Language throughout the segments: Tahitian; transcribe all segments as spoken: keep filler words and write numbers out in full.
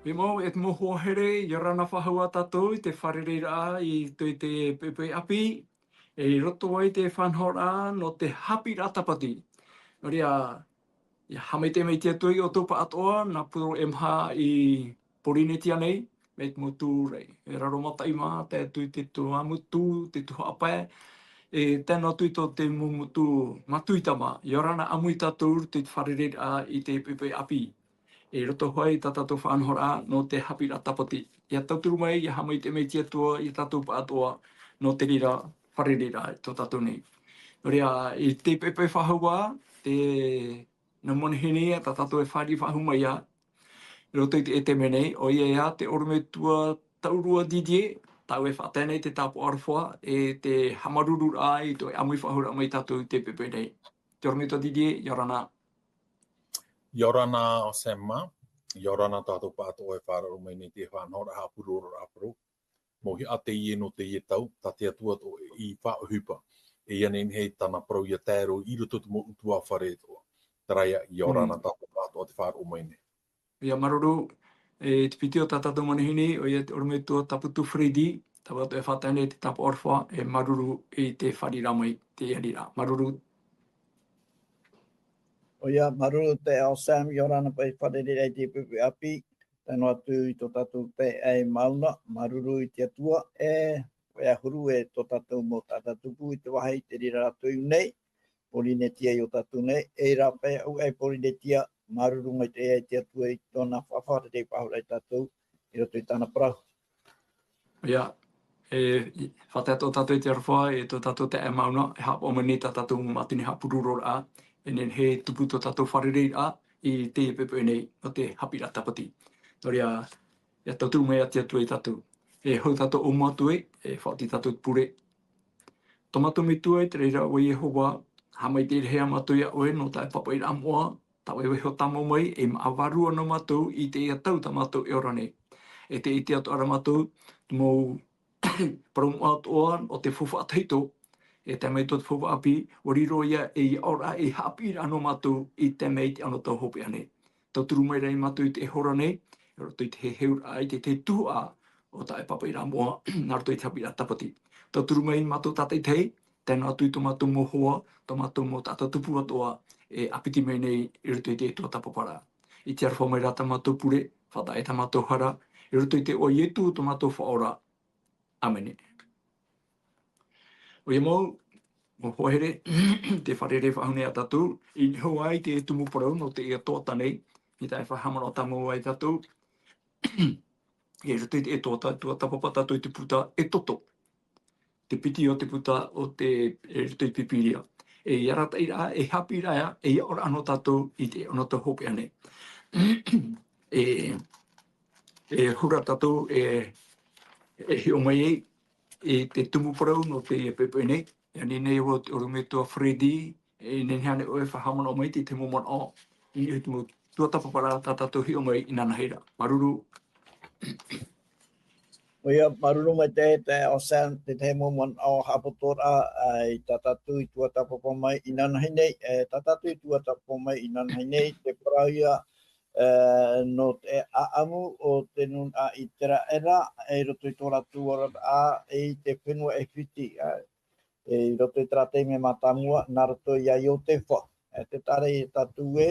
Pea mau e te mau hoa here, ʻia ora na faʻahou ā tātou i te fārereiraʻa i te, i te poʻipoʻi ʻāpī, e i roto ai te faʻanahoraʻa nō te haʻapiʻiraʻa tāpati. Nō reira, ʻia haʻamaitaʻi mai te Atua ia ʻoutou pāʻatoʻa, nā pūroro e maha i Pōrīnetia nei, mai te motu rā, e Raromataʻi mā, tae atu i te Tuamotu, te Tuhaʻa Pae, e tae noa atu i tō te mau motu Matuita mā, ʻia ora na ʻāmui tātou i te fārereiraʻa i te poʻipoʻi ʻāpī. E roto hoʻi tā tātou faʻanahoraʻa nō te haʻapiʻiraʻa tāpati. ʻIa tauturu mai, ʻia haʻamaitaʻi mai te Atua ia tātou pāʻatoʻa, nō te reira fārereiraʻa i tō tātou nei. Nō reira, i te poʻipoʻi faʻahou ā, te nau manihini, tā tātou e fāriʻi faʻahou mai ā, i roto i te, e te mea nei, ʻoia ïa te ʻorometua Taurua Didier, tāʻu e faʻatae nei te tāpaʻo aroha, e te haʻamāuruururaʻa i tō ʻāmui faʻahouraʻa mai tātou i te poʻipoʻi nei. Te ʻorometua Didier, ʻia ora na. ʻIa ora na Sam mā, ʻia ora na tātou pāʻatoʻa e faʻaroʻo mai nei te faʻanahoraʻa haʻapurororaʻa parau. Mau hiʻa teie nō teie tau, tā te Atua atoʻa i faʻaʻohipa. E ʻia nehenehe tāna parau ʻia tae roa i roto i te mau ʻutuāfare atoʻa. Terā ïa, ʻia ora na tātou pāʻatoʻa te faʻaroʻo mai nei. ʻIa māuruuru, e te piti o tā tātou manihini, ʻoia te ʻorometua Taputu Freddy, tāʻu atoʻa e faʻatae nei te tāpaʻo aroha, e māuruuru i te fāriʻiraʻa mai, te ʻiariraʻa. Māuruuru. ʻOia, māuruuru te ao Sam, ʻia ora na paʻi fārereiraʻa i te poʻipoʻi ʻāpī, tae noa atu i tō tātou taeaʻe Mauna, māuruuru i te Atua, e, e ʻahuru e tō tātou mau taʻata tupu i te vāhi i te reira rātou i ʻō nei, Pōrīnetia i ō tātou nei, e rā paʻi ʻaʻau i Pōrīnetia, māuruuru maitaʻi i te Atua i tōna faʻafārerei faʻahou ia tātou, i roto i tāna parau. ʻIa, e, i, faʻatae atoʻa tātou i te aroha, e tō tātou taeaʻe Mauna, e haʻapaʻo mai nei tā tātou mau mātini haʻapurororaʻa, e nehenehe e tupu tō tātou fārereiraʻa i teie poʻipoʻi nei, nō te haʻapiʻiraʻa tāpati. Nō reira, ʻia tauturu mai ā te Atua ia tātou. E hou tātou ʻōmua atu ē, e faʻaoti tātou te pure. Tō mātou Metua i te raʻi ra ʻo Iehova, haʻamaitaʻi rahi ā mātou ia ʻoe nō taua e pāpaʻiraʻa moʻa, tā ʻoe e vaiiho tāmau mai, e māʻa vārua noa mātou i teie tau tā mātou e ora nei. E tē ʻite atoʻa ra mātou, te mau parau moʻa atoʻa o te faufaʻa tahito, e tae mai tō te faufaʻa ʻāpī, ʻua riro ïa ei aʻoraʻa, ei haʻapiʻiraʻa nō mātou i tae mai i te anotau hopeʻa nei. Tauturu mai rā ia mātou i teie hora nei, i roto i te heheuraʻa, i te, te tuhaʻa o taua e pāpaʻiraʻa moʻa, nā roto i te haʻapiʻiraʻa tāpati. Tauturu mai ia mātou tātaʻitahi, tae noa atu i tō mātou mau hoa, tō mātou mau taʻata tupu atoʻa, e ʻāpiti mai nei i roto i te tuatāpaparaʻa. I te aroha mai rā tā mātou pure, faʻataʻa i tā mātou hara, i roto i te iʻoa o Ietu tō mātou Faʻaora. ʻĀmene. ʻOia mau, mau hoa here, tē fārerei faʻahou nei ā tātou, i niʻa hoʻi i te tumu parau nō teie tuhaʻa nei, i tā e faʻahaʻamanaʻo tāmau ai tātou, i roto i te tuatāpapa, tuatāpapa tātou i te puta Exodo. Te piti o te puta o te, i roto i te Pīpīria. E ei arataʻiraʻa, e haʻapiʻiraʻa, ei aʻoraʻa nō tātou i te anotau hopeʻa nei. E, e hura tātou, e, e hiʻo mai ai, i te tumu parau nō teie poʻipoʻi nei. E ani nei vau te ʻorometua Freddy, e nehenehe ānei ʻoe e faʻahaʻamanaʻo mai i te mau manaʻo, i niʻa i te mau tuatāpaparaʻa tā tātou e hiʻo mai inanahi ra. Māuruuru. ʻOia, māuruuru maitaʻi te, te ao Sam, te tahi mau manaʻo haʻapotoraʻa, ā, i tā tātou i tuatāpapa mai inanahi nei, e, tā tātou i tuatāpapa mai inanahi nei, te parau ïa, e, nō te ʻāʻamu o te nūnaʻa ʻĪteraʻera, e, i roto i tō rātou oraraʻa, e, i te fenua ʻAifiti, ā, e, i roto i terā taime mātāmua, nā roto ia Iotefa. E, tē taʻa ra ia tātou ē,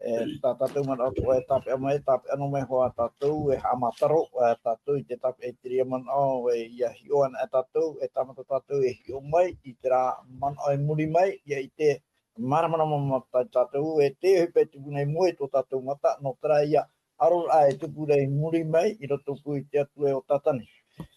e, tā tātou manaʻo atoʻa e tāpeʻa mai, tāpeʻa noa mai hoʻi tātou, e haʻamātaro, e, tātou i te tāpeʻa i te reira manaʻo, e, ʻia hiʻo ana e tātou, e tāmata tātou e hiʻo mai, i terā manaʻo i muri mai, ʻia ʻite māramarama mata tātou, e te ʻohipa e tupu nei i mua i tō tātou mata, nō terā ia aroraʻa e tupu ra i muri mai, i roto pū i te Atua e ʻo Tātani.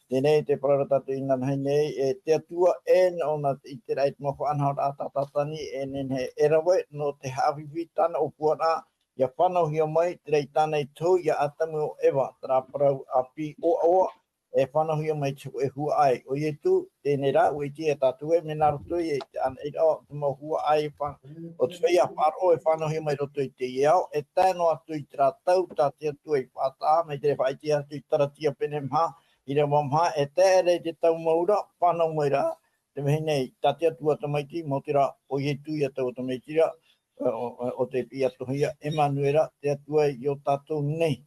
Teie nei te parau ra tātou inanahi nei, e te Atua e, nō ʻōna ʻĪteraʻera i te mau faʻanahoraʻa tā Tātani, e nehenehe e rave, nō te haʻafifi tāna ʻōpuaraʻa, ʻia fānauhia mai, terā i tāna i tohu ia Atamu ʻo Eva, terā parau ʻāpī ʻoaʻoa, e fānauhia mai te hōʻē huaʻai. ʻO Ietu, teie nei rā, ʻua ʻite ia tātou ē, mea nā roto ia i te ʻānaʻiraʻa o te mau huaʻai fa-, o te feiā faʻaroʻo e fānauhia mai i roto i teie ao, e tae noa atu i terā tau tā te Atua i faʻataʻa, mai te reira faʻaʻite atu i Taratia pene maha, ʻīrava maha, e tae ra i te tau mau ra, fānau mai rā, te vahine tā te Atua Tamaiti, mau terā, ʻo Ietu ia taua Tamaiti ra, ʻo, ʻo, ʻo tē piʻi atoʻa hia, ʻEmanuera, te Atua i ʻo tātou nei.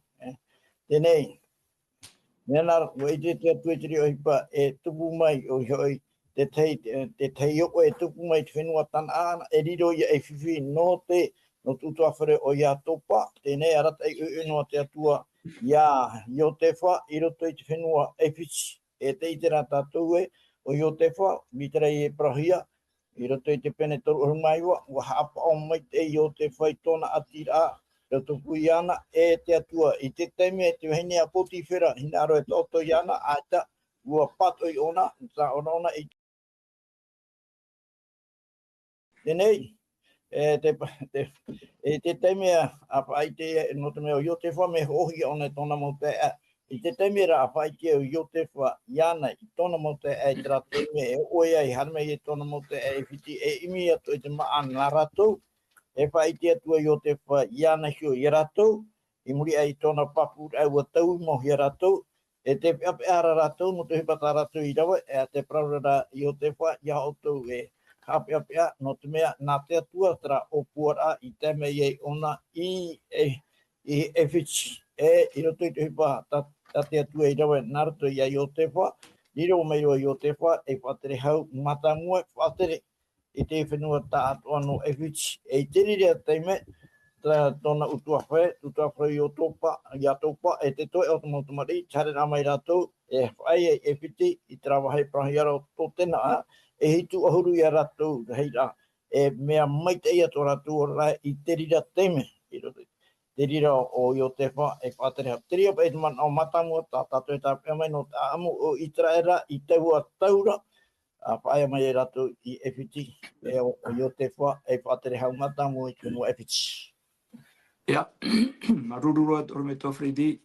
E, Teie nei, mea nā, ʻua ʻite te Atua i te reira ʻohipa e tupu mai, ʻoia hoʻi, te tahi, te, te tahi oʻe e tupu mai te fenua Tanaana, e riro ia ei fifi nō te, nō te ʻutuāfare o Iakoba, teie nei arataʻi ʻoiʻoi noa te Atua iā Iotefa i roto i te fenua ʻAifiti. E tē ʻite ra tātou ē, ʻo Iotefa, mai te reira e parauhia, i roto i te pene toru ʻahuru mā iva, ʻua haʻapaʻo maitaʻi Iotefa i tōna ʻātiraʻa, i roto pū iāna e te Atua. I te taime te vahine a Potifera, hinaʻaro e taʻoto iāna, ʻaita, ʻua pātoʻi ʻōna, tā ʻōna, ʻōna i teie nei, e te pa-, te, e te taime a, a faʻaʻite, nō te mea ʻo Iotefa, mea hoʻohia ʻōna i tōna mau taeaʻe. I te taime ra a faʻaʻite ʻo Iotefa iāna i tōna mau taeaʻe, i terā taime e ʻoʻe ai, haere mai ai tōna mau taeaʻe ʻAifiti, e ʻimi atu i te māʻa nā rātou, e faʻaʻite atu ʻo Iotefa iāna iho ia rātou, i muri aʻe i tōna pāpūraʻa ʻua taui mau ia rātou, e tē peʻapeʻa ra rātou nō te ʻohipa tā rātou i rave, e te parau ra ʻo Iotefa, iā ʻoutou e haʻapeʻapeʻa, nō te mea nā te Atua terā ʻōpuaraʻa i tae mai ai ʻōna i, e, i ʻAifiti, e, i roto i te ʻohipa tā, tā te Atua i rave nā roto iā Iotefa, riro mai roa Iotefa, e faʻatere hau mātāmua, e faʻatere i te fenua taʻatoʻa nō ʻAifiti. E i te reira taime, tā tōna ʻutuāfare, ʻutuāfare Iakoba, Iakoba, e te toeʻa o te mau tamariʻi, haere rā mai rātou, e faʻaea i ʻAifiti, i terā vāhi parauhia ra ʻo Totenea, e hitu ʻahuru ia rātou, rahiraʻa, e mea maitaʻi ia tō rātou oraraʻa i te reira taime, i roto i te reira o Iotefa, e faʻatere hau. Te reira paʻi te manaʻo mātāmua tā tātou e tāpeʻa mai nō te ʻāʻamu o ʻĪteraʻera i taua tau ra, a faʻaea mai e rātou i ʻAifiti, e ʻo, ʻo Iotefa, e faʻatere hau mātāmua i te fenua ʻAifiti. ʻIa, māuruuru roa, ʻorometua Freddy.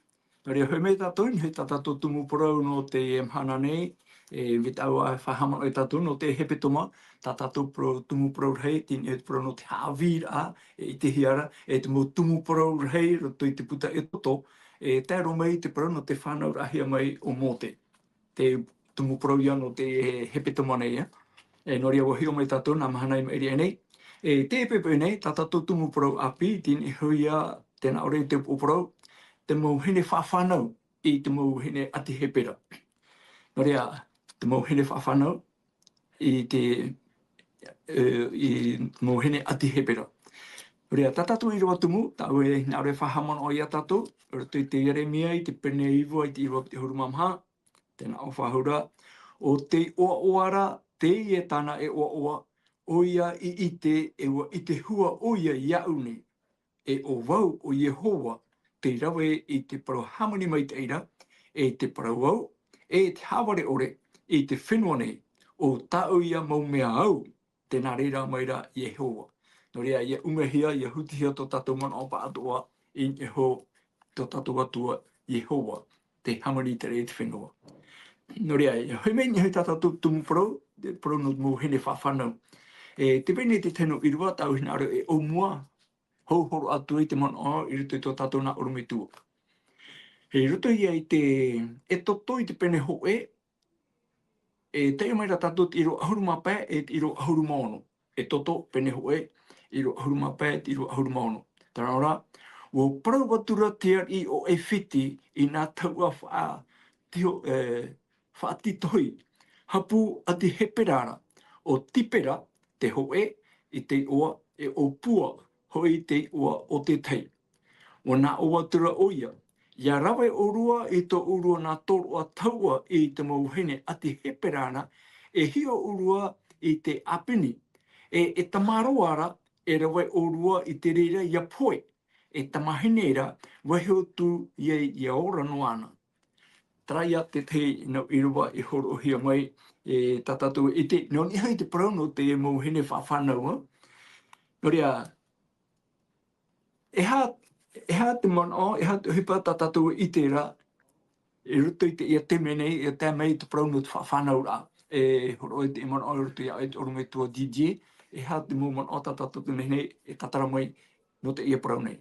Nō reira, hoʻi mai tātou, i niʻa i tā tātou tumu parau nō te mahana nei, e, mai tāua e faʻahaʻamanaʻo ia tātou nō te hepetoma, tā tātou parau, tumu parau rahi, teie te parau nō te haʻavīraʻa, e, i te hiara, e te mau tumu parau rahi, roto i te puta Exodo, e, tae roa mai te parau nō te fānauraʻahia mai o Mōte. Te tumu parau ia nō te hepetoma nei, e. E, nō reira ʻua hiʻo mai tātou nā mahana i maʻiri aʻe nei. E, te pepe nei, tā tātou tumu parau ʻāpī, teie hoʻi ia, tē nā ʻō ra i te upoʻo parau, te mau vahine faʻafānau i te mau vahine ʻāti Hepera. Nō reira, te mau vahine faʻafānau i te, e, i te mau vahine ʻāti Hepera. Nō reira, tā tātou ʻīrava tumu, tāʻu e hinaʻaro e faʻahaʻamanaʻo ia tātou, roto i te Ieremia i te pene iva i te ʻīrava piti ʻahuru mā maha, tē nā ʻō faʻahou ra, ʻo tei ʻoaʻoa ra, teie tāna e ʻoaʻoa, ʻoia i ʻite, e ʻua ʻite hua ʻoia iāʻu nei, e ʻo vau ʻo Iehova, tei rave i te parau hāmani maitaʻi ra, e te parau au, e te haʻavare ʻore, i te fenua nei, ʻo tāʻu ia mau mea au, tē nā reira mai ra Iehova. Nō reira, ʻia umehia, ʻia hutihia tō tātou manaʻo pāʻatoʻa i niʻa iho i tō tātou Atua Iehova, tei hāmani i te raʻi i te fenua. Nō reira, ʻia hoʻi mai i niʻa i tā tātou tumu parau, te parau nō te mau vahine faʻafānau. E, te pene i te tahi nō ʻīrava, tāʻu hinaʻaro e ʻōmua, hou horo atu i te manaʻo i roto i tō tātou nā ʻorometua. I roto ia i te Exodo i te pene hōʻē, e tae mai ra tātou te ʻīrava ʻahuru mā pae, e te ʻīrava ʻahuru mā ono. Exodo, pene hōʻē, ʻīrava ʻahuru mā pae, te ʻīrava ʻahuru mā ono. Tē nā ʻō ra, ʻua parau atu ra te ariʻi o ʻAifiti i nā taua faʻatiho-, e, faʻatitohi hapū ʻāti Hepera ra, ʻo Tipera te hōʻē i te iʻoa, e ʻo Pua hoʻi te iʻoa o te tahi. ʻUa nā ʻō atu ra ʻoia, ʻia rave ʻōrua i tō ʻōrua nā tōroʻa taua i te mau vahine ʻāti Hepera na, e hiʻo ʻōrua i te ʻāpeni, e, e tamaroa ra, e rave ʻōrua i te reira ʻia pohe, e tamāhine ra, vaiiho atu ia, ʻia ora noa na. Terā ia te tahi nau ʻīrava i hōroʻahia mai, e, tā tātou e ʻite, nō niʻa i te parau nō te mau vahine faʻafānau. Nō reira, e aha, e aha te manaʻo, e aha te ʻohipa tā tātou e ʻite ra, i roto i teie taime nei, e tae mai i te parau nō te faʻafānauraʻa. E hōroʻa i te manaʻo i roto ia ʻoe te ʻorometua Didier, e aha te mau manaʻo tā tātou te mea nei, e tātara mai nō teie parau nei.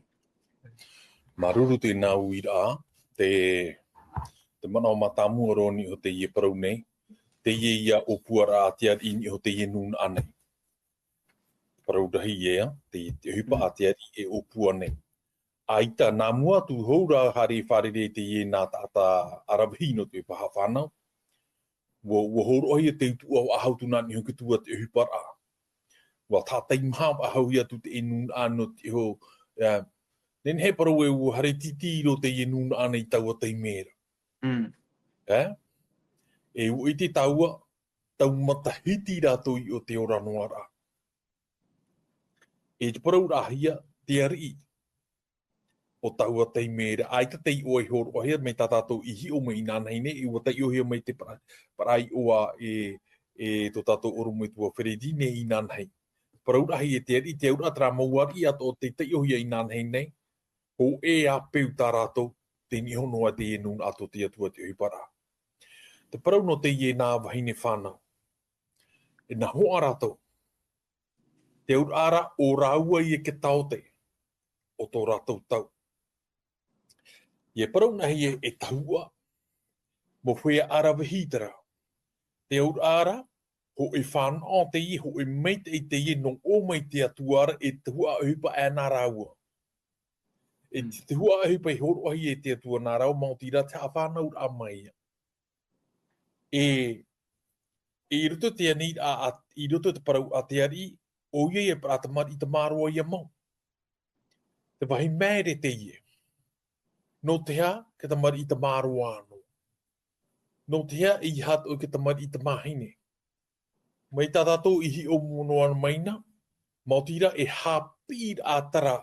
Māuruuru i te nā uiraʻa, te, te manaʻo mātāmua roa i niʻa i teie parau nei, teie ia ʻōpuaraʻa a te ariʻi i niʻa i teie nūnaʻa nei. Parau rahi ē, te, te ʻohipa a te ariʻi e ʻōpua nei. ʻAita, nā mua atu hou rā, haere e fārerei teie nā taʻata ʻaravihi nō te paha fānau. Ua, ua hōroʻahia te utuʻa faʻahou tū nā niʻa iho i te tua te ʻohiparaʻa. Ua tātaimaha faʻahouhia atu te nūnaʻa nō te iho, ā, nehenehe e parau ē ua haere tītī roa teie nūnaʻa nei i taua taime ra. Mm. Ā? E ua ʻite tāua, tau matahiti rātou i ʻō te ora noa ra. E te parauraʻahia, te ariʻi o taua taime ra, ʻaita tei ʻoaʻoa hōroʻahia mai tā tātou i hiʻo mai inanahi nei, e ua taiʻohia mai te para-, parau iʻoa e, e tō tātou ʻorometua Freddy nei inanahi. Parauraʻahia e te ariʻi, te auraʻa terā mau ariʻi atoʻa tei taiʻohia inanahi nei, hōʻē ā peu tā rātou, tei niʻa iho noa te nūnaʻa tō te Atua te ʻohiparaʻa. Te parau nō teie nā vahine fānau. E nā hoʻa rātou. Te auraʻa ra ʻo rāua ia te taote o tō rātou tau. E parau nā hea e tahuʻa, mau feiā ʻaravihi terā. Te auraʻa ra, hōʻē fānaʻo teie, hōʻē maitaʻi teie nō ʻō mai te Atua ra, e te tuhaʻa ʻohipa ʻana rāua. E Mm. te tuhaʻa ʻohipa i hōroʻahia e te Atua nā rāua, maoti rā te haʻafānauraʻa mai ia. E, e i roto i te aniraʻa, a, i roto i te parau a te ariʻi, ʻoia ia parau tamariʻi tamāroa ia mau. Te vāhi māere teie. Nō te aha, te tamariʻi tamāroa anō. Nō te aha, ʻeiaha atoʻa te tamariʻi tamāhine. Mai tā tātou i hiʻo noa mai na, maoti rā e haʻapiʻiraʻa terā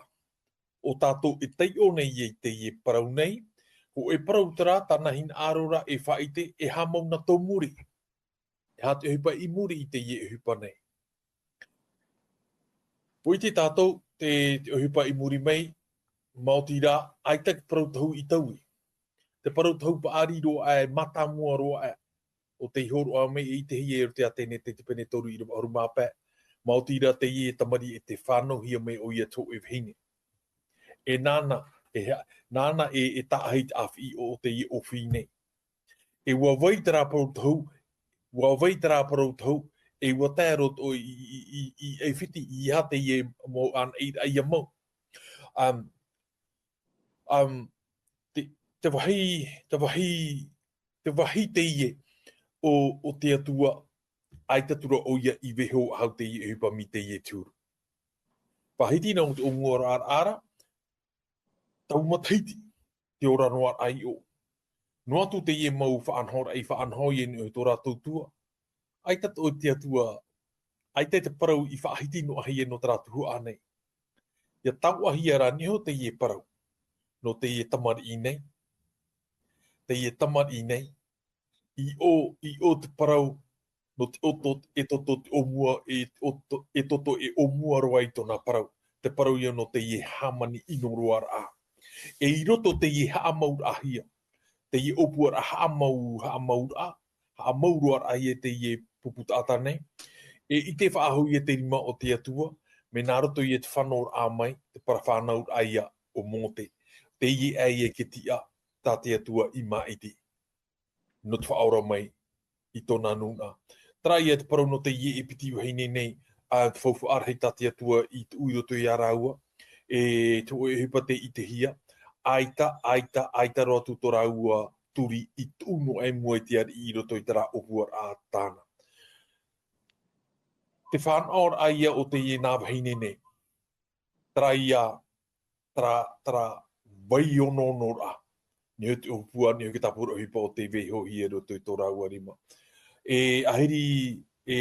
o tātou e taiʻo nei i teie parau nei, hōʻē parau terā tāna hinaʻaro ra e faʻaʻite, e aha mau nā tō muri. E aha te ʻohipa i muri i teie ʻohipa nei. ʻUa ʻite tātou te, te ʻohipa i muri mai, maoti rā, ʻaita te parau tohu i taui. Te parau tohu paʻari roa aʻe, mātāmua roa aʻe. ʻO tei hōroʻa mai e ʻitehia i roto i te Atene te, te pene toru ʻīrava ʻahuru mā pae. Maoti rā teie tamariʻi e tē fānauhia mai ʻoia te hōʻē vahine. E nāna, e ha-, nāna e, e taʻahi te ʻāfiʻi o, o teie ʻōfiʻi nei. E ʻua vai terā parau tohu, ʻua vai terā parau tohu, e ʻua tae roa atoʻa i, i, i, i, i ʻAifiti, ʻeiaha teie mau anaʻe ia mau. Um, um, te, te vāhi, te vāhi, te vāhi teie o, o te Atua, ʻaita atu ra ʻoia i vaiiho faʻahou teie ʻohipa mai teie te huru. Faʻahiti na o te ʻōmuaraʻa ra, tau matahiti, te ora noa ra i ʻō. Noa atu teie mau faʻanahoraʻa i faʻanaho i niʻa i tō rātou tua. ʻAita atoʻa te Atua, ʻaita te parau i faʻahiti noa hia nō terā tuhaʻa nei. ʻIa tauturu hia rā niʻa iho teie parau. Nō teie tamariʻi nei. Teie tamariʻi nei. I ʻō, i ʻō te parau, nō te ʻoto, e toto te ʻōmua, e ʻoto, e toto e ʻōmua roa i tōna parau. Te parau ia nō teie hāmani ʻino roa ra. E i roto teie haʻamauraʻahia, teie ʻōpuaraʻa haʻamau, haʻamauraʻa, haʻamau roa ra ia teie pupu taʻata nei. E ʻite faʻahou ia te rima o te Atua, mea nā roto ia te fānauraʻa mai, te parau fānauraʻa ia o Mōte. Teie ā ia te tiʻa, tā te Atua i māʻiti. Nō te faʻaora mai i tōna nūnaʻa. Terā ia te parau nō teie e piti vahine nei, ā, te faufaʻa rahi tā te Atua i tuʻu i roto ia rāua, e te hōʻē ʻohipa tē ʻitehia, ʻaita, ʻaita, ʻaita roa atu tō rāua turi i tuʻu noa i mua i te ariʻi i roto i terā ʻōpuaraʻa tāna. Te fānaʻoraʻa ia o teie nā vahine nei. Terā ia, terā, terā vai onoonoraʻa. Niʻa i te ʻōpua, niʻa i te tāpura ʻohipa o tē vaiihohia i roto i tō rāua rima. E, ʻahiri, e,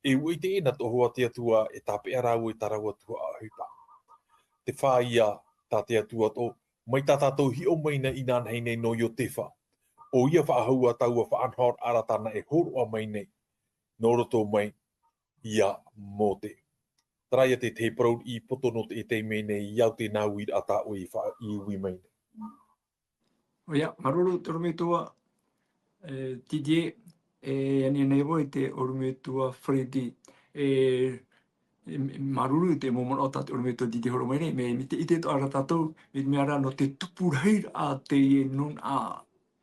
e ʻua ʻite na tō Iehova te Atua e tāpeʻa rāua i tā rāua tuhaʻa ʻohipa. Te fā ia tā te Atua atoʻa, mai tā tātou hiʻo mai na inanahi nei nō Iotefa. ʻOia faʻahou ā taua faʻanahoraʻa ra tāna e hōroʻa mai nei. Nō roto mai, ia Mōte. Terā ia te, te parau i poto nō te, te mea nei, i au te nā uiraʻa tā ʻoe i fa-, i ui mai nei. ʻOia, māuruuru te ʻorometua, e, Didier, e, ani nei vau i te ʻorometua Freddy, e, e, māuruuru te mau manaʻo tā te ʻorometua Didier hōroʻa mai nei, mea, mea ʻite atoʻa ra tātou, mea, mea rā nō te tupu rahi ra teie nūnaʻa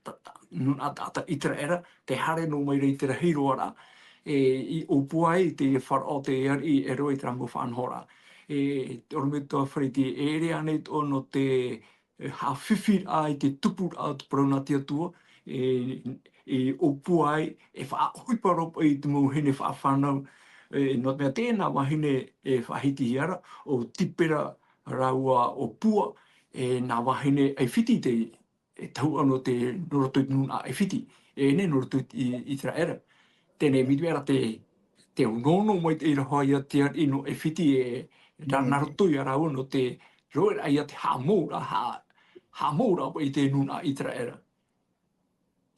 ta-, ta-, nūnaʻa taʻata ʻĪteraʻera, tē haere noa mai ra i te rahi roa ra, e, i ʻōpua ai te Faraō, te ariʻi e rave i terā mau faʻanahoraʻa. e te ʻorometua Freddy, e ʻere ānei tō ʻoe nō te, e, haʻafifi raʻa i te tupuraʻa o te parau nā te Atua, e, e ʻōpua ai, e faʻaʻohipa roa paʻi i te mau vahine faʻafānau, e, nō te mea tēnā vahine e faʻahitihia ra, ʻo Tipera rāua ʻo Pua, e, nā vahine ʻAifiti te, e tahuʻa nō te, nō roto i te nūnaʻa ʻAifiti, e ʻere nō roto i, i ʻĪteraʻera. Teie nei, mai te mea ra te, te onoono mai te ʻīraʻa ia te ariʻi nō ʻAifiti, e, ra-, Mm. nā roto ia rāua nō te roʻeraʻa ia te haʻamou ra, ha-, haʻamou ra i te nūnaʻa ʻĪteraʻera.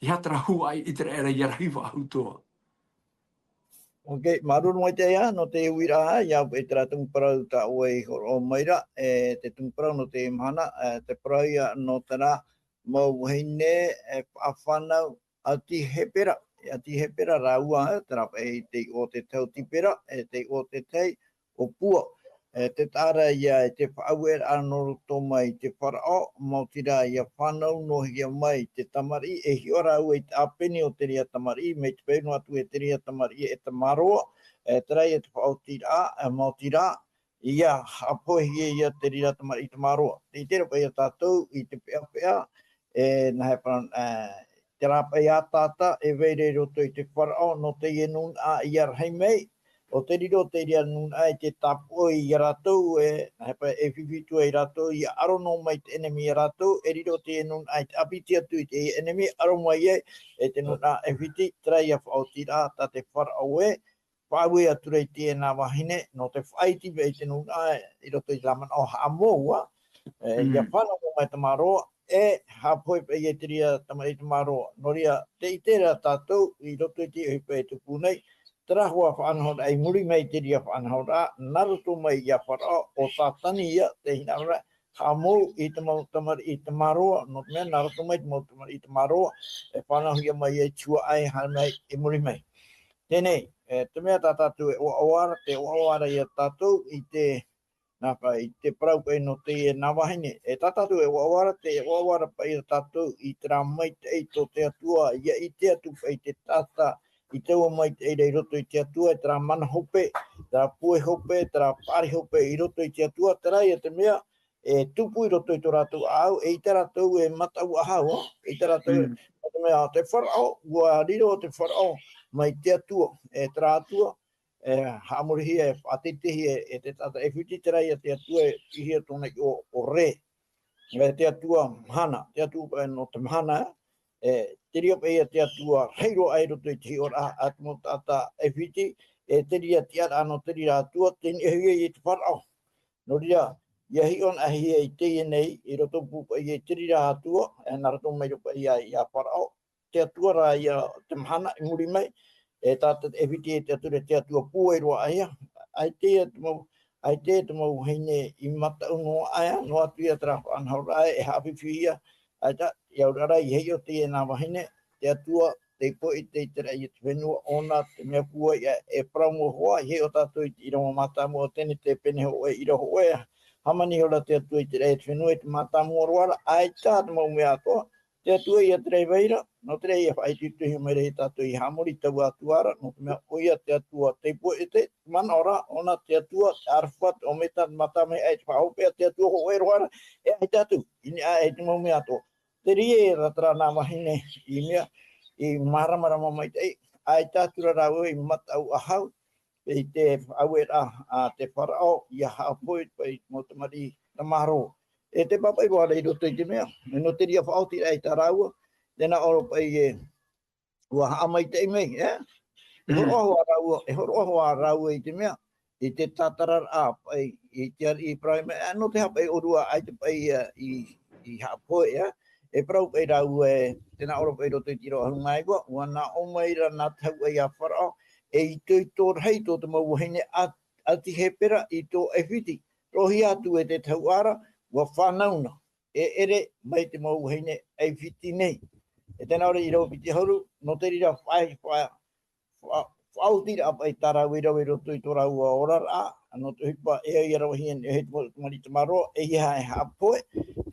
ʻEiaha terā huaʻai ʻĪteraʻera ia rahi faʻahoutou. Ok, māuruuru maitaʻi ā, nō te uiraʻa, ʻia au e terā tumu parau tā ʻoe i hōroʻa mai ra, e, te tumu parau nō te mahana, e, te parau ia nō terā mau vahine, e, faʻafānau, ʻāti Hepera, e, ʻāti Hepera rāua, e, terā paʻi te iʻoa o te tahi ʻo Tipera, e, te iʻoa o te tahi ʻo Pua. E, te taʻa ra ia e te faʻaueraʻa nō roto mai te Faraʻo, maoti rā ʻia fānau noa hia mai te tamariʻi, e hiʻo rāua i te ʻāpeni o te reira tamariʻi, mai te peu noa atu e te reira tamariʻi e tamaroa, e, terā ia te faʻaotiraʻa, e, maoti rā, ʻia haʻapohehia ia te reira tamariʻi tamaroa. Tē ʻite ra paʻi ia tātou i te peʻapeʻa, e, nā hea parau, e, terā paʻi ʻataʻata e vai ra i roto i te Faraʻo, nō teie nūnaʻa ʻia rahi mai, ʻo te riro o te reira nūnaʻa i te tāpoʻi ia rātou, e, nā hea paʻi e fifi atu ai rātou, ʻia aro noa mai te ʻenemi ia rātou, e riro teie nūnaʻa i te ʻāpiti atu i te ʻenemi, aro mai ai, e te nūnaʻa ʻAifiti, terā ia faʻaotiraʻa tā te Faraʻo e, faʻaue atu ra i teie nā vahine, nō te faʻaiti paʻi i te nūnaʻa i roto i terā manaʻo haʻamou ā, e, ʻia Mm. fānau noa mai tamaroa, e haʻapohe paʻi ia te reira tamariʻi tamaroa. Nō reira, tē ʻite ra tātou i roto i te ʻohipa e tupu nei, terā hoʻi faʻanahoraʻa i muri mai i te reira faʻanahoraʻa, nā roto mai ia Faraʻo, ʻo Satani ia, te hinaʻaro ra, haʻamou i te mau tamariʻi tamaroa, nō te mea, nā roto mai te mau tamariʻi tamaroa, e fānauhia mai ai te huaʻai, haere mai i muri mai. Teie nei, e, te mea tā tātou e ʻoaʻoa ra, tē ʻoaʻoa ra ia tātou i te, nā paʻi, i te parau paʻi nō teie nā vahine. E tā tātou e ʻoaʻoa ra, tē ʻoaʻoa ra paʻi ia tātou i terā maitaʻi tō te Atua, ʻia ʻite atu paʻi te taʻata i taua maitaʻi ra i roto i te Atua, e terā mana hope, terā pue hope, terā paʻari hope i roto i te Atua, terā ia te mea, e tupu i roto i tō rātou ʻāʻau, eʻita rātou e mataʻu ʻāhau, eʻita rātou, Mm. nō te mea, te Faraʻo, ʻua riro te Faraʻo mai te Atua, e terā Atua, e haʻamorihia, e faʻateiteihia e te taʻata ʻAifiti, terā ia te Atua e piʻihia tōna iʻoa ʻo Re. E te Atua mahana, te Atua paʻi nō te mahana, e, te reira paʻi ia te Atua rahi roa aʻe i roto i te hiʻoraʻa a te mau taʻata ʻAifiti, e te reira tiʻaraʻa nō te reira atua, tei niʻa hoʻi i te Faraʻo. Nō reira, ʻia hiʻo anaʻe hia i teie nei, i roto pū paʻi i te reira atua, e nā roto mai ra paʻi ia, ia Faraʻo, te atua ra ia te mahana i muri mai, e tā te ʻAifiti e te atua ra te atua pūai roa aʻe ia, ʻaita ia te mau, ʻaita ia te mau vahine i mataʻu noa aʻe, noa atu ia terā faʻanahoraʻa e haʻafifi ia, ʻaita, ʻia auraʻa ra, ʻia hiʻo teie nā vahine, te Atua, tei pohe i te, i te raʻi o te fenua, ʻōna te mea pūai aʻe, e parau mau hoʻi, ʻia hiʻo tātou i te ʻīrava mātāmua o Tenete pene hōʻē, ʻīrava hōʻē, hāmani ihora te Atua i te raʻi o te fenua, i te mātāmua roa ra, ʻaita te mau mea atoʻa, te Atua ia terā e vai ra, nō terā ia faʻaitoitohia mai ra ia tātou ʻia haʻamori i taua Atua ra, nō te mea ʻoia te Atua tei pohe i te manaʻo ra, ʻōna te Atua, te ʻArafa, te ʻOmeta, te Mātāmua, e te Faʻahopeʻa, te Atua hōʻē roa ra, e ʻaita atu, i niʻa aʻe i te mau mea atoʻa. Te reira terā nā vahine i mea, i māramarama maitaʻi, ʻaita atu ra rāua i mataʻu ʻāhau, i te faʻaueraʻa a te Faraʻo, ʻia haʻapohe paʻi i te mau tamariʻi tamaroa. E te pāpaʻi roa ra i roto i te mea, e nō te reira faʻaotiraʻa i tā rāua, tē nā ʻō ra paʻi e, ʻua haʻamaitaʻi mai, e? E Mm. hōroʻa hoʻi rāua, e hōroʻa hoʻi rāua i te mea, i te tātararaʻa paʻi, i te ariʻi Iperahima, e, nō te aha paʻi ʻōrua ʻaita paʻi, e, i, i haʻapohe, e? E parau paʻi rāua, e, tē nā ʻō ra paʻi i roto i te ʻīrava ʻahuru mā iva, ʻua nā ʻō mai ra nā te hau ʻai a Faraʻo, e itoito rahi tō te mau vahine a, ʻāti Hepera i tō ʻAifiti, roʻohia atu e te tahuʻa ra, ʻua fānau na, e ʻere mai te mau vahine ʻAifiti nei. E tē nā ʻō ra i ʻīrava piti ʻahuru, nō te reira faʻa-, faʻa-, faʻa-, faʻaotiraʻa paʻi tā rāua i rave i roto i tō rāua oraraʻa, nō te ʻohipa e au ia ravehia e te mau tamariʻi tamaroa, ʻeiaha e haʻapohe,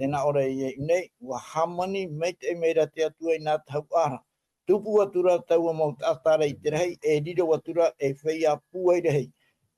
tē nā ʻō ra i ʻō nei, ʻua hāmani maitaʻi mai ra te Atua i nā tahuʻa ra. Tupu atu ra taua mau taʻata ra i te rahi, e riro atu ra e feiā pūai rahi.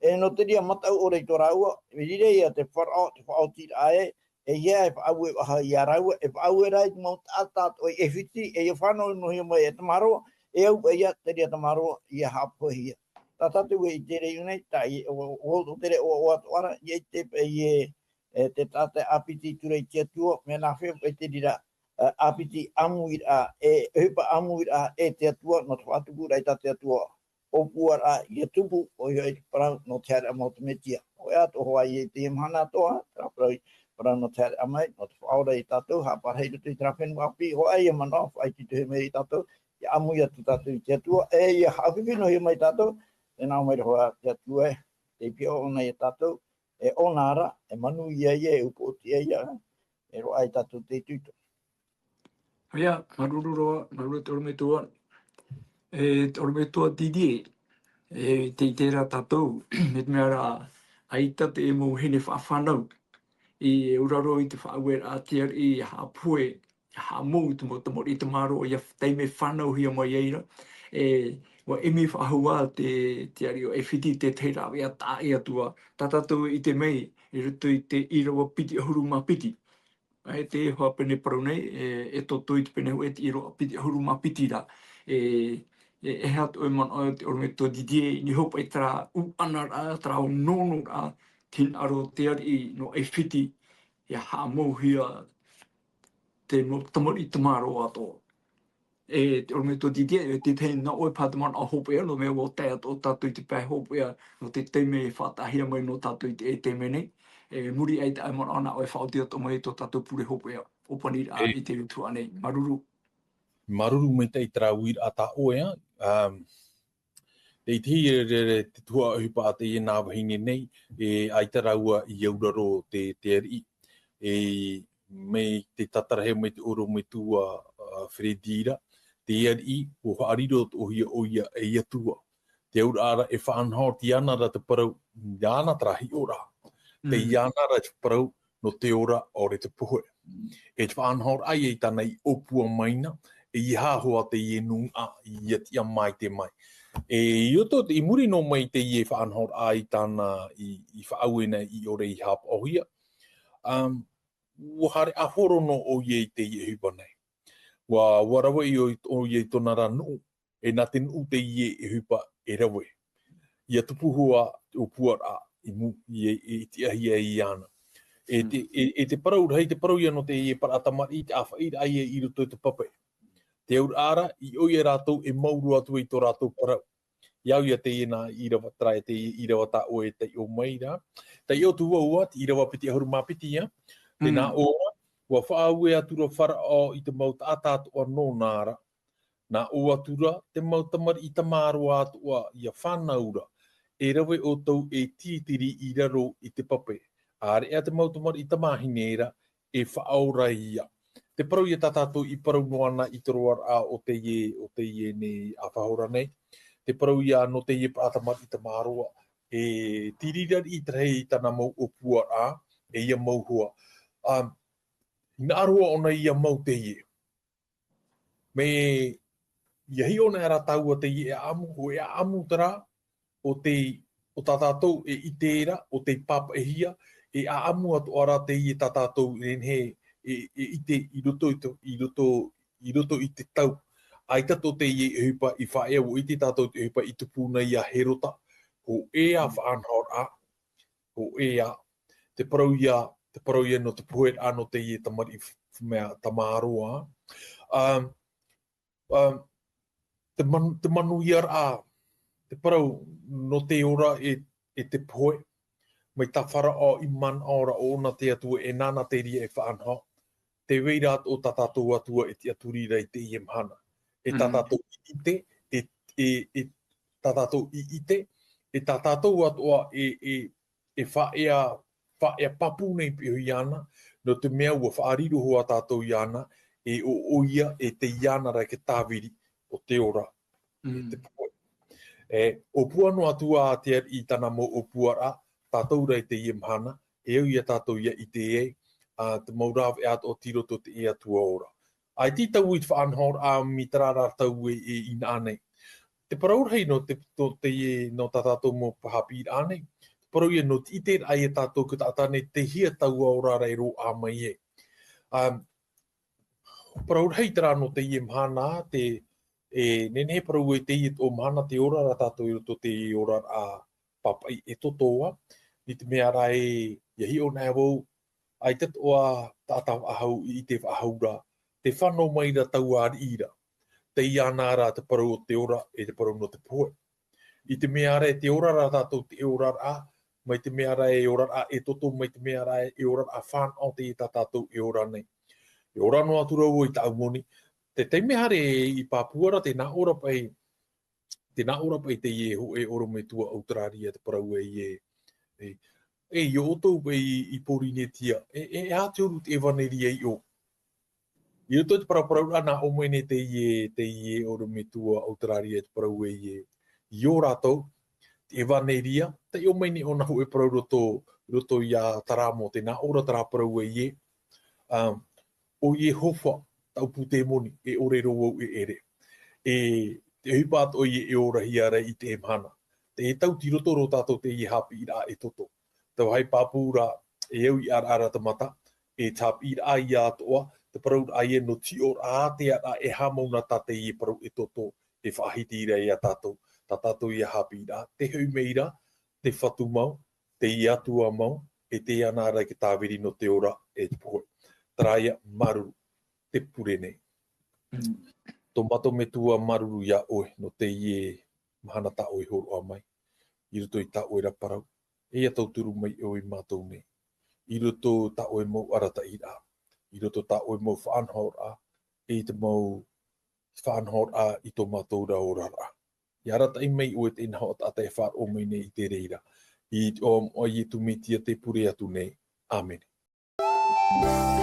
E nō te reira mataʻu ʻore i tō rāua, e riro ia te faraʻo, te faʻaotiraʻa ē, e ia e faʻaue faʻahou ia rāua, e faʻaue rā i te mau taʻata atoʻa i ʻAifiti, e ia fānau noa hia mai e tamaroa, e au ia te reira tamaroa, ia haʻapohehia. Tā tātou e ʻite ra i ʻō nei, tā i, o, o, o te reira ʻoaʻoa atoʻa ra, ia ʻite paʻi ē, e te taʻata ʻāpiti i tura i te Atua, mea nāfea paʻi te reira, e, ʻāpiti ʻāmuiraʻa, e, ʻohipa ʻāmuiraʻa, e te Atua, nō te faʻatukuraʻa i tā te Atua, ʻōpuaraʻa, ia tupu, ʻoia hoʻi te parau, nō te haereraʻa mai o te Mesia. ʻOia atoʻa hoʻi i teie mahana atoʻa, terā parau, parau nō te haereraʻa mai, nō te faʻaora ia tātou, haʻaparahi i roto i terā fenua ʻāpī, hoʻi ia manaʻo, faʻaitoito mai ia tātou, ia ʻāmui atu tātou i te Atua, e ia haʻafifi noa hia mai tātou, tē nā ʻō mai ra hoʻi te Atua ē, tei pihaʻi ʻōna ia tātou, e ʻōna ra, e manuia ia, e upoʻotiʻa ia, e roaʻa ia tātou te itoito. ʻOia, māuruuru roa, māuruuru te ʻorometua. E, te ʻorometua Didier, e, tē ʻite ra tātou, mai te mea rā, ʻaita te mau vahine faʻafānau, i ʻaore roa i te faʻaueraʻa a te ariʻi, ia haʻapohe, ia haʻamou i te mau tamariʻi tamaroa, ia taime fānauhia mai ai ra. E, ʻua ʻimi faʻahou ā te, te ariʻi o ʻAifiti, te tahi rāveʻa taʻa ʻē atu ā, tā tātou e ʻite mai, i roto i te ʻīrava piti ʻahuru mā piti. E te hoa pene parau nei, e, e tōtō i te pene hōʻē te ʻīrava piti ʻahuru mā piti ra. E, e, e aha tō ʻoe manaʻo, te ʻorometua Didier, i niʻa hoʻi i terā ʻuʻanaraʻa, terā nōnoraʻa, te hinaʻaro o te ariʻi nō ʻAifiti, ia haʻamouhia te mau tamariʻi tamaroa atoʻa. E te ʻorometua Didier, e te tahi nā ʻoe paha te manaʻo hopeʻa, nō te mea ʻua tae atoʻa tātou i te pae hopeʻa, nō te taime e faʻataʻahia mai nō tātou i te, e taime nei. E muri aʻe i tā ʻoe manaʻo nā ʻoe e faʻaoti atoʻa mai i tō tātou pure hopeʻa, ʻōpaniraʻa E. i te tuhaʻa nei. Māuruuru. Māuruuru maitaʻi terā uiraʻa tā ʻoe, ā, um, Tei te hia rere te tuhaʻa ʻohipa a teie nā vahine nei, e ʻaita rāua i auraro te, te ariʻi. E mai te tātarahia mai te ʻorometua, ā, Freddy ra, te ariʻi, ʻua faʻariro atoʻahia ʻoia ei Atua. Te auraʻa ra e faʻanaho, tei iāna ra te parau, iāna terā hiʻoraʻa. Tei Mm. iāna ra te parau, nō te ora ʻaore te pohe. E te faʻanahoraʻa ia i tāna i ʻōpua mai na, e ʻeiaha hoʻi teie nūnaʻa ia tiʻa maitaʻi mai. E i roto, i muri noa mai i teie faʻanahoraʻa i tāna i, i faʻaue na i ʻore i haʻapaʻohia, um, ʻua haere ʻāfaro noa ʻoia i teie ʻohipa nei. ʻUa, ʻua rave ʻoia i, ʻoia i tōna ra nuʻu, e nā te nuʻu teie e ʻohipa e rave. ʻIa tupu hoʻi te ʻōpuaraʻa i mū-, i, i, i tiʻahia iāna. E te, Mm. e, e te parau rahi, te parau ia nō teie parau tamariʻi, te ʻāfaʻiraʻa ia i roto i te pape. Te auraʻa ra, i ʻō ia rātou e mau roa atu i tō rātou parau. ʻIa au ia teie nā ʻīrava, terā e teie ʻīrava tā ʻoe e taiʻo mai ra. Taiʻo atu vau ā, te ʻīrava piti ʻahuru mā piti ā. Tē nā Mm. ʻō ra, ʻua faʻaue atura Faraō i te mau taʻata atoʻa nōna ra. Nā ʻō atura, te mau tamariʻi tamaroa atoʻa ʻia fānau ra, e rave ʻoutou e tītiri i raro i te pape. ʻĀreʻa te mau tamariʻi tamāhine ra, e faʻaora ia. Te parau ia tā tātou i parau noa na i te roaraʻa o teie, o teie nei ʻāfahora nei. Te parau ia nō teie parau tamariʻi tamaroa, e tīriri i te rahi i tāna mau ʻōpuaraʻa, e ʻia mau hoʻi. Um, hinaʻaro ʻōna ʻia mau teie. Mai, ʻia hiʻo na ra tāua teie e ʻaʻamu, ʻo e ʻaʻamu terā, o te, o tā tātou e ʻite ra, o tei pāpaʻihia, e ʻaʻamu atoʻa ra teie tā tātou e nehenehe e, e ʻite i roto i te, i roto, i roto i te tau. ʻAita tō teie ʻohipa i faʻaea, ʻua ʻite tātou te ʻohipa i tupu na ia Herota, hōʻē ā Mm. faʻanahoraʻa, hōʻē ā, te parau ia, te parau ia nō te poheraʻa nō teie tamariʻi f-, mea tamaroa. Um, um, te man-, te manuiaraʻa, te parau nō te ora e, e te pohe, mai tā Faraō i manaʻo ra ʻo ʻōna te Atua e nāna te reira e faʻanaho, tē vai ra atoʻa tā tātou Atua e tiʻaturi ra i teie mahana. E tā Mm. tātou i ʻite, e, e, e tā tātou i ʻite, e tā tātou atoʻa e, e, e faʻaea, faʻaea pāpū nei piʻo iāna, nō te mea ʻua faʻariro hoʻi tātou iāna, e ʻo, ʻoia, e tei iāna ra te tāviri o te ora, Mm. te pohe. E, ʻōpua noa atu ā te ariʻi i tāna mau ʻōpuaraʻa, tātou ra i teie mahana, e au ia tātou ʻia ʻite ai, ā, te mau rāveʻa atoʻa tei roto i te Atua ora. ʻAita i taui i te faʻanahoraʻa mai terā ra tau e, e inaha nei. te parau rahi nō te, nō te, nō tā tātou mau haʻapiʻiraʻa nei, te parau ia nō te ʻite raʻa ia tātou ko tātou nei te hia taua oraraʻa e roaʻa mai e. Um, parau rahi terā nō teie mahana, te, e, nehenehe parau e teie tō mahana te ora ra tātou i roto te oraraʻa papaʻi e toto ā. Nō te mea ra e, ia hiʻo na vau, ʻaita atoʻa taʻata faʻahou i ʻite faʻahou ra, te fano mai ra taua ariʻi ra. Teie ana ra te parau o te ora, e te parau nō te pohe. I te mea ra e te ora ra tātou te oraraʻa, mai te mea ra e oraraʻa e toto, mai te mea ra e oraraʻa fānaʻo teie tā tātou e ora nei. E ora noa atu ra vau i tāʻu moni, te taime haere i Papua ra, tē nā ʻō ra paʻi, tē nā ʻō ra paʻi teie hōʻē ʻorometua Auteraria te parau e, e, e, i ʻō ʻoutou paʻi i, i Porinetia, e, e, e aha te huru te ʻevaneria i ʻō. I roto i te paraparau ra nā ʻō mai nei teie, teie ʻorometua Auteraria te parau e, e, i ʻō rātou, te ʻevaneria, tē ʻō mai nei ʻōna hōʻē parau roto, roto ia Taramo, tē nā ʻō ra terā parau e, e, um, ʻo Iehova, tāʻu pūtēmoni, e ʻore roa vau e ʻere. E, te ʻohipa atoʻa e, e orahia ra i teie mahana. Te tau tei roto roa tātou teie haʻapiʻiraʻa e toto. Te vāhi pāpū ra, e au i ʻaraʻara te mata, e te haʻapiʻiraʻa ia atoʻa, te parau ra ia nō te hiʻoraʻa ātea ra e haʻamau na tā teie parau e toto, e faʻahiti ra ia tātou, tā tātou ia haʻapiʻiraʻa, te hoʻi mai ra, te Fatu mau, te Atua mau, e tē ana ra i te tāviri nō te ora e te pohe. Terā ia, māuruuru, te pure nei. Tō mātou Metua māuruuru ia ʻoe, nō teie mahana tā ʻoe i hōroʻa mai. I roto i tā ʻoe ra parau, e ia tauturu mai ʻoe ia mātou nei. I roto tā ʻoe mau arataʻiraʻa, i roto tā ʻoe mau faʻanahoraʻa, e i te mau faʻanahoraʻa i tō mātou ra oraraʻa. Ia arataʻi mai ʻoe teie nā hoʻi taʻata e faʻaroʻo mai nei i te reira. I te iʻoa o Iesu Mesia tē pure atu nei. ʻĀmene.